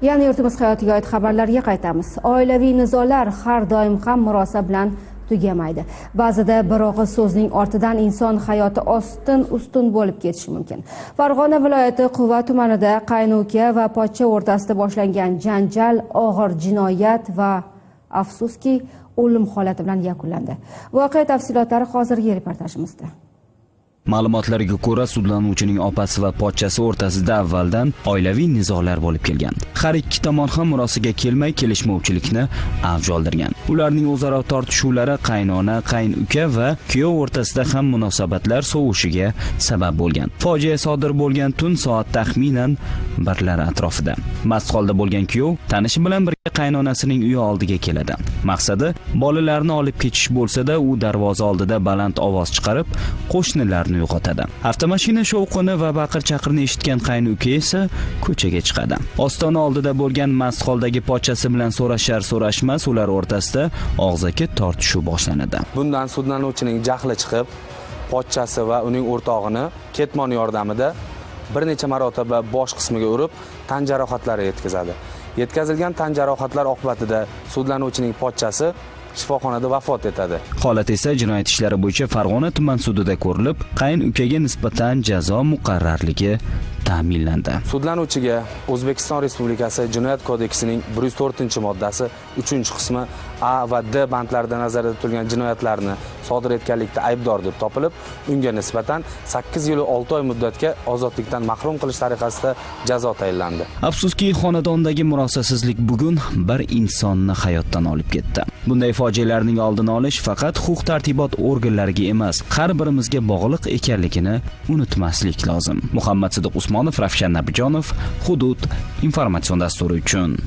Yana yurtimiz hayotiga oid xabarlarga qaytamiz. Oilaviy nizolar har doim ham murosa bilan tugamaydi. Ba'zida bir og'iz so'zning ortidan inson hayoti ostin-ustun bo'lib ketishi mumkin. Farg'ona viloyati Quva tumanida qaynuka va pochcha o'rtasida boshlangan janjal og'ir jinoyat va afsuski o'lim holati bilan yakunlandi. Voqea tafsilotlari hozirgi reportajimizda. Ma'lumotlarga ko'ra, sudlanuvchining opasi va pochchasi o'rtasida avvaldan oilaviy nizolar bo'lib kelgan. Har ikki tomon ham murosaga kelmay kelishmovchilikni avj oldirgan. Ularning o'zaro tortishuvlari qaynona, qaynuka va kuyov o'rtasida ham munosabatlar sovishiga sabab bo'lgan. Fojia sodir bo'lgan tun soat taxminan 1lar atrofida. Mast holda bo'lgan kuyov tanishi bilan birga qaynonasining uyi oldiga keladi. Maqsadi bolalarni olib ketish bo'lsa-da, u darvoza oldida baland ovoz chiqarib, qo'shnilarni uyg'otadi. Avtomashina shovqini va baqir-chaqirni eshitgan qaynuka esa ko'chaga chiqadi. Ostona oldida bo'lgan mast holdagi pochchasi bilan so'rashar so'rashmas ular o'rtasida og'zaki tortishuv boshlanadi. Bundan sudlanuvchining jahli chiqib, pochchasi va uning o'rtog'ini ketmon yordamida bir necha marotaba bosh qismiga urib, tan jarohatlari yetkazadi. Yetkazilgan tan jarohatlar oqibatida sudlanuvchining pochchasi shifoxonada vafot etadi. Holat esa jinoyat ishlari bo'yicha Farg'ona tuman sudida ko'rilib, qaynukaga nisbatan jazo muqarrarligi ta'minlandi. Sudlanuvchiga O'zbekiston Respublikasi Jinoyat kodeksining 104-moddasi 3-qismi A va D bandlarida nazarda tutilgan jinoyatlarni sodir etganlikda aybdor deb topilib, unga nisbatan 8 yil 6 oy muddatga ozodlikdan mahrum qilish tariqasida jazo tayinlandi. Afsuski, xonadondagi murosasizlik bugun bir insonni hayotdan olib ketdi. Bunday fojialarning oldini olish faqat huquq-tartibot organlariga emas, har birimizga bog'liq ekanligini unutmaslik lozim. Muhammad Sidiq Usmonov, Ravshan Nabijonov, Hudud informatsion dasturi uchun.